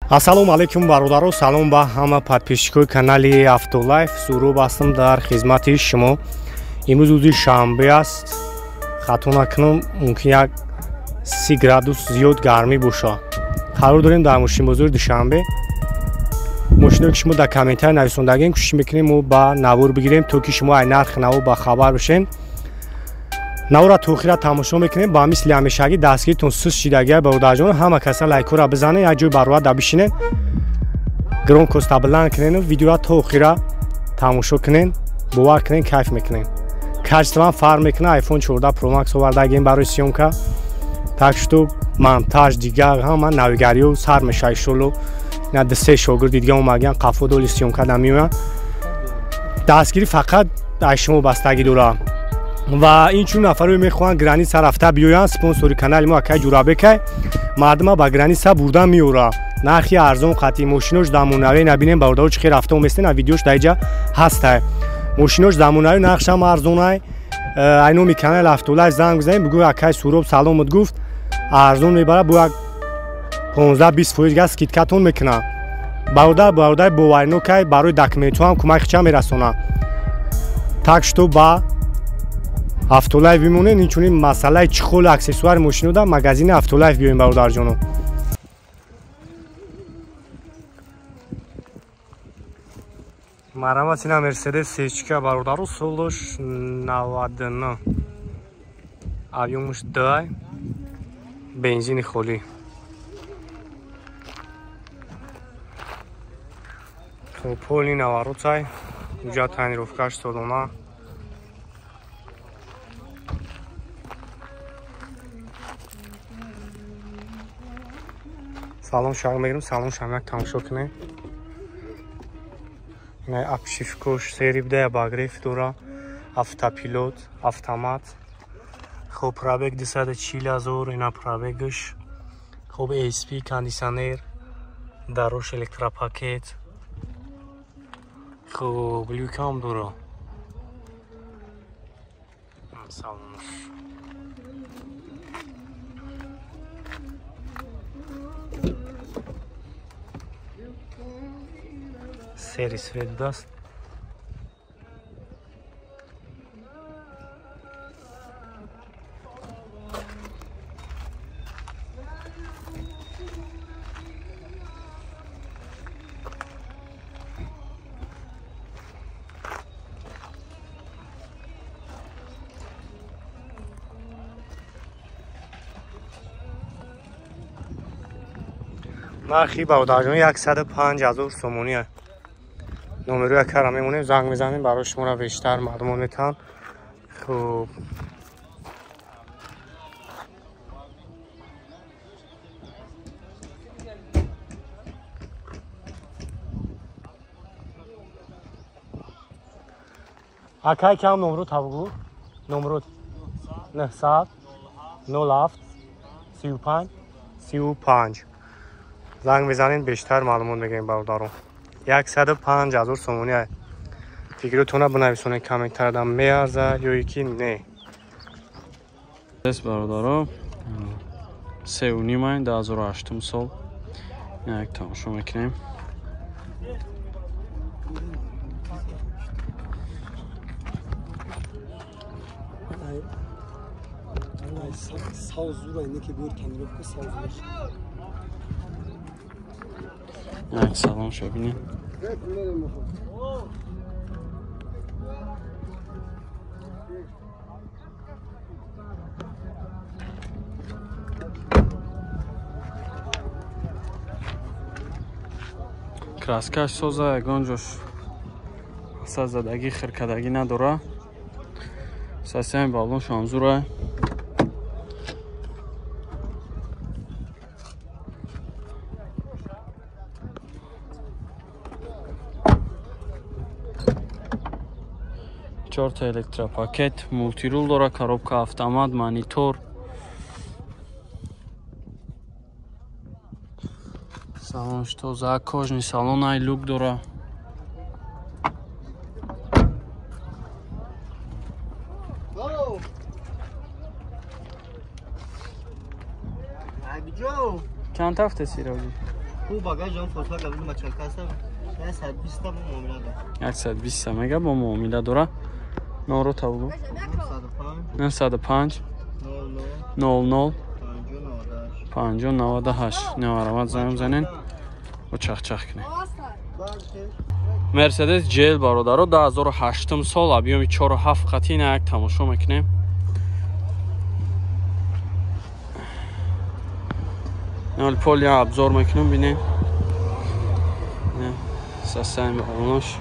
Ассалому алайкум бародаро, салом ба ҳама подписчикои канали Автолайф. Суроб ҳастам дар хизмати шумо. Имрӯз рӯзи шанбе аст. Хато накунам, мумкин як 30 градус зиёд гармӣ бошад. Қарор дорем дар мошинбозори Душанбе. Мошиное ки шумо дар комментарий нависондагем, кӯшиш мекунем мо ба навор бигирем, то ки шумо ай нархи наво ба хабар бошен. Навора то охира тамошо мекунем. Ба мисли ҳамешагӣ дастгиритон суст шидагия бародарҷон, ҳама каса лайкҳоро бизанед, як ҷой бароварда бишинед, громкоста баланд кунену видеоро то охира тамошо кунен, бовар кунен, кайф мекунен. Качествам фарқ мекунад. iPhone 14 Pro Max овардагем барои съёмка. Так что монтаж дигар ҳама навигариё сар мешавад иншолло. Ина ду-се шогирди дига омадагиян, қафо доли съёмка да меоянд. Дастгирӣ фақат аз шумо бастагӣ дорад. Ва инчун нафаре мехоҳанд граница рафта биёянд, спонсори канали мо акай Ҷурабекай мардума ба граница бурда меёра. Нархи арзон қатъи мошинош замонавӣ набинем бародаро чӣ хел рафта оместен, а видеош дар иҷа ҳастай. Мошинош замонавӣ, нархшам арзонай. Ай номи канали Автолайф занг бизанем, бигӯ акай Суроб саломат гуфт, арзон мебара, бо як 15-20% га скидкатон мекунад. Бародар, бародари боваринокай, барои документҳо ҳам кӯмак хича мерасонад. Так что ба Автолайф бимонед. Инчунин масъалаи чехолу аксессуари мошино дар магазини Автолайф биёем бародарҷоно. Марҳамат, ина Мерседес сечка бародаро, солаш 99, объёмаш 2, бензини холӣ. Хоб, поли наваротай, уҷа тонировкаш солона. Салон шаг мегирем, салон шамак тамошо кунем. Ина обшивкош сери буда, обогрев дора, автопилот, автомат. Хоб, пробег 240 ҳазор, ина пробегш. Хоб, ASP кондиционер, дарош электропакет. Хоб, люкам дора. Салонш. Сери свет даст. Нархи бародарҷон 105 ҳазор сомонӣ. Номеро якара мемонем, занг мезанем, барои шуморо бештар маълумот метаҳам. Хуб, акай кам номро табгу? Номро 900 07 35 35. Занг мезанем, бештар маълумот мегирем бародарон. 105 ҳазор сомонӣ. Фикротона бинависонед комментарда, меарза ё ки не. Бародаро, 3.5 2008 сол. Як тамошо мекунем. Як салон шо бинем. Краскаш соза, ягон ҷош задагӣ хиркадагӣ надора. Сасиями баллонш ҳамзура. Чорта электропакет, мултирул дора, коробка автомат, монитор. Салонш тоза, кожный салон, ай люк дора. Чанд ҳафта сироҷӣ? Хуб багажам фосила габин мачалкаса 120 та бо муомила дора. 120 та мега бо муомила дора. Номро та бугу. 905 00 50 98. Наварават занг занен. Бо чах-чах кунед. Мерседес GL бародаро 2008 сол объёми 4.7 қатӣ на як тамошо мекунем. Нол поля обзор мекунем бинем. Сасаем балонош.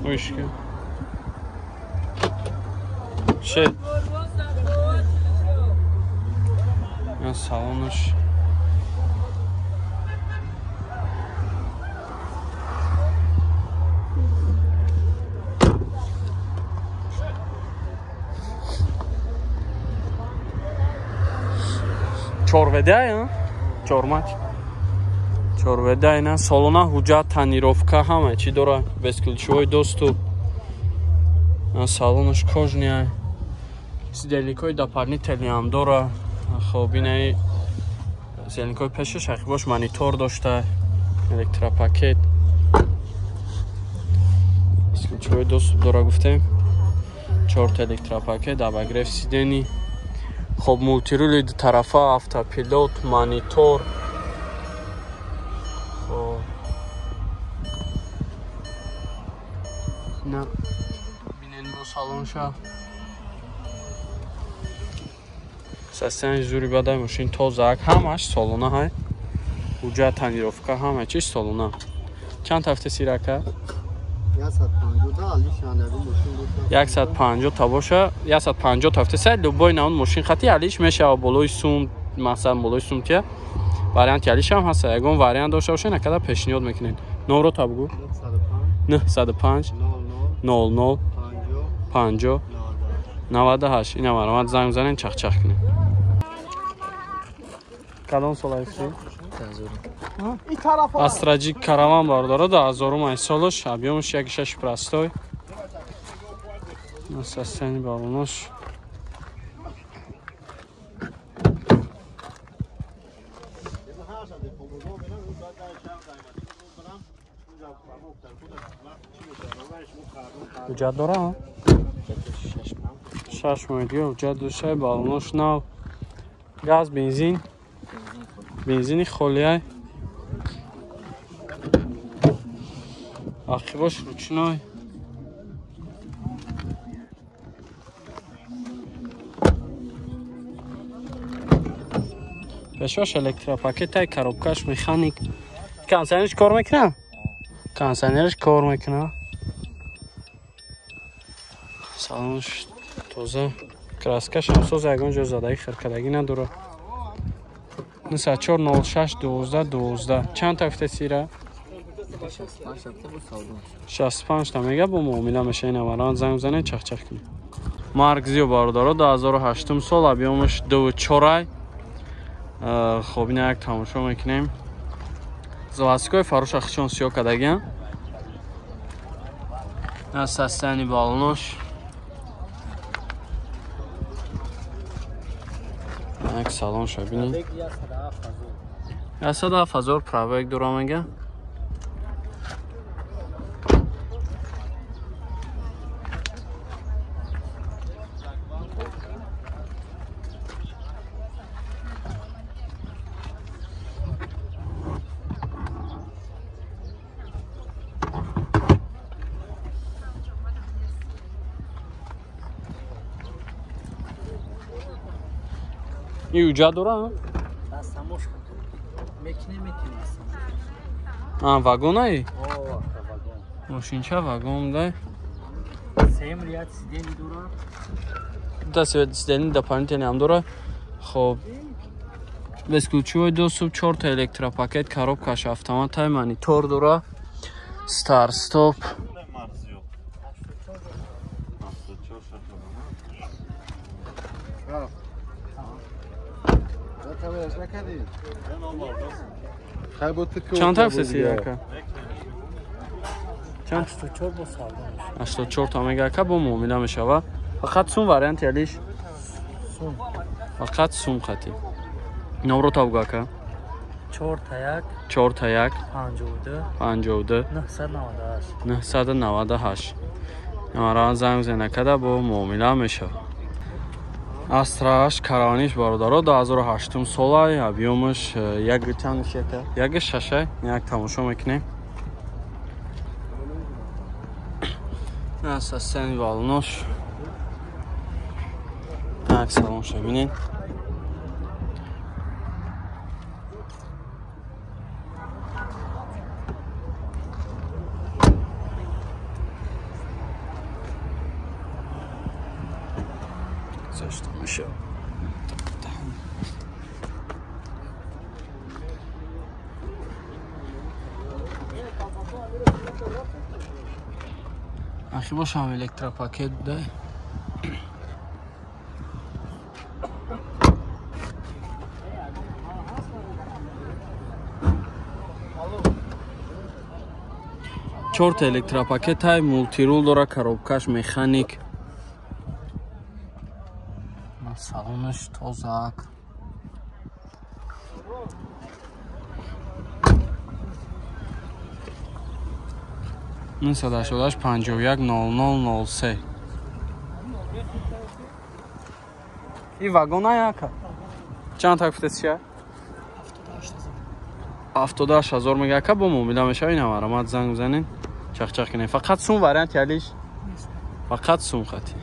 Ушки. Ше. Салонош. Чорведа, чормач. Чорведа ина салона ҳуҷҷат тонировка ҳама чӣ дора, бесключевой доступ. Салонаш кожный. Сидельникои дополнительный ҳам дора. Хоб инаи сидельникои пешаш ақибош монитор дошта, электропакет. Бесключевой доступ дора гуфтем. 4 электропакет, обогрев сидений. Хоб мултирули ду тарафа, автопилот, монитор. Хоб. На бинен бо салонша. Састани зури бадай мошин тозак, ҳамаш салона ҳай. Ҳуҷҷат тонировка ҳама чиз салона. Чанд ҳафта сирака? 150 та боша, 150 ҳафта сай любой наун мошин хати алиш мешава болои сум, масалан болои сум тия. Варианти алиш ҳам ҳаст. Ягон вариант дошта бошед, накада пешниҳод мекунед. Номро та бугу. 905 00 50 98. Ина маромад занг занен чах-чах кунед. Кадом сол айфти? Астраҷи караван бардора 2008 солаш, объёмаш 1.6 простой. Состояние баллонош. Ҳуҷҷат дора? 6 моҳ дига ҳуҷҷат дошта, баллонош нав. Газ, бензин. Бензини холияй. Ақибош ручной. Пешош электропакетай, коробкаш механик. Кондиционерш кор мекунад? Кондиционерш кор мекунад. Салонш тоза. Краскаш ҳам соз, ягон ҷо задагӣ хиркадагӣ надорад. 94 06 12 12. Чанд та сира? 65 та мега бо муомила меша. Ина варант занг занед, чах-чах кунед. Марк Зио бародаро 2008 сол, объёмаш 2.4. Хоб ина як тамошо мекунем. Заводской фароша хичон сиё кардагиам. На состояние баллонош. Як салон ша бинед. 107,000 пробег дора мега. И ҳуҷҷат дора? Вагонаи? Мошинча вагон дай. Сидени дополнительный ҳам дора. Хоб бесключевой доступ, 4 та электропакет, коробкаш автомат, монитор дора, старт стоп. Чанд ҳафта сирака? Чанд? 84 та мега ака бо муомила мешава. Фақат сум варианти алиш? Сум. Фақат сум хати. Номро табгу ака. 4 та 1 4 та 1 52 52 998 998. Намаран занг зана када бо муомила мешавад. Астраш караваниш бародаро 2008 сола, объемаш як чанд шека? Як шаша, як тамошо мекунем. Асасен валнош. Так салон шабинен. Ахи бошам электропакет дай. Чорта электропакет ай, мултирул дора, коробкаш механик. Салонаш тозак. 988 51 00 03. И вагона яка? Чанд так фтесия? 78 000 мега ака бо муомила мешава. Ин ҳамаромад занг бизанен. Чахчах кунем. Фақат сум вариант ялиш? Фақат сум хати.